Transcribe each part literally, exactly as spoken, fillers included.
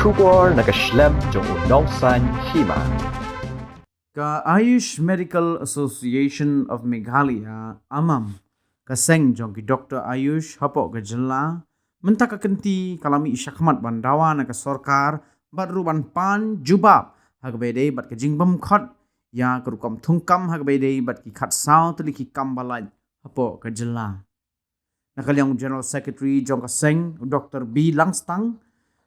Khubor na ka shlem jong u nongsaiñ hima. Ka Ayush Medical Association of Meghalaya, amam, ka seng jong ki doktor Ayush hapoh ka jylla, mynta ka kynti ka la mih shakhmat ban dawa na ka sorkar bad ruh ban pan jubab ha kaba ïadei bad ka jingbymkhot ïa ka rukom thungkam ha kaba ïadei bad ki khatsaw tylli ki kam ba lait hapoh ka jylla. Na ka liang u General Secretary jong ka seng, u doktor B Langstang,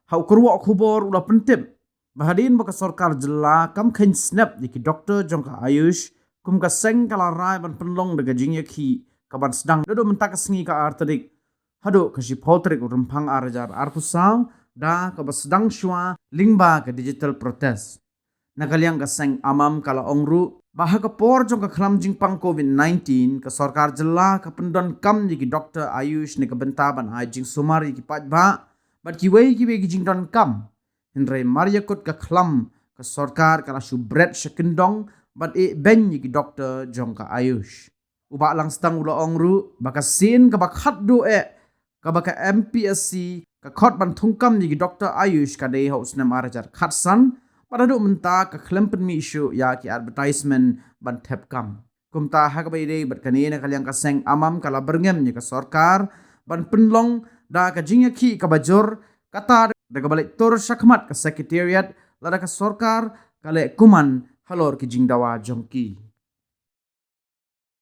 ha u kyrwoh khubor u la pyntip ba hadien ba ka sorkar jylla kam kheiñ snep ïa ki doktor jong ka Ayush, kum ka seng ka la rai ban pynlong da ka jingïakhih kaban sdang naduh mynta ka sngi ka ar tarik haduh ka shiphew tarik u Rymphang ar hajar arphew saw, da kaba sdang shuwa lyngba ka digital protest. Na ka liang ka seng amam ka la ong ruh ba ha ka por jong ka khlam jingpang COVID nineteen, ka sorkar jylla ka pyndonkam ïa ki doktor Ayush na ka bynta ban ai jingsumar ïa ki paidbah bad kiwei kiwei ki jingdonkam. Hynrei mar ïa kut ka khlam, ka sorkar ka la shu bret sha kyndong bad ïehbeiñ ïa ki doktor jong ka Ayush. U Bah Langstang u la ong ruh ba ka sien kaba khatduh eh kaba ka M P S C ka khot ban thungkam ïa ki doktor Ayush ka dei ha u snem ar hajar khatsan, bad haduh mynta ka khlem pynmih shuh ïa ki advertisement ban thep kam. Kumta ha kaba ïadei bad kane, na ka liang ka seng amam ka la byrngem ïa ka sorkar ban pynlong da ka jingïakhih kaba jur, kata da kaba leit tur shakhmat ka Secretariat lada ka sorkar ka leh kumne halor ki jingdawa jong ki.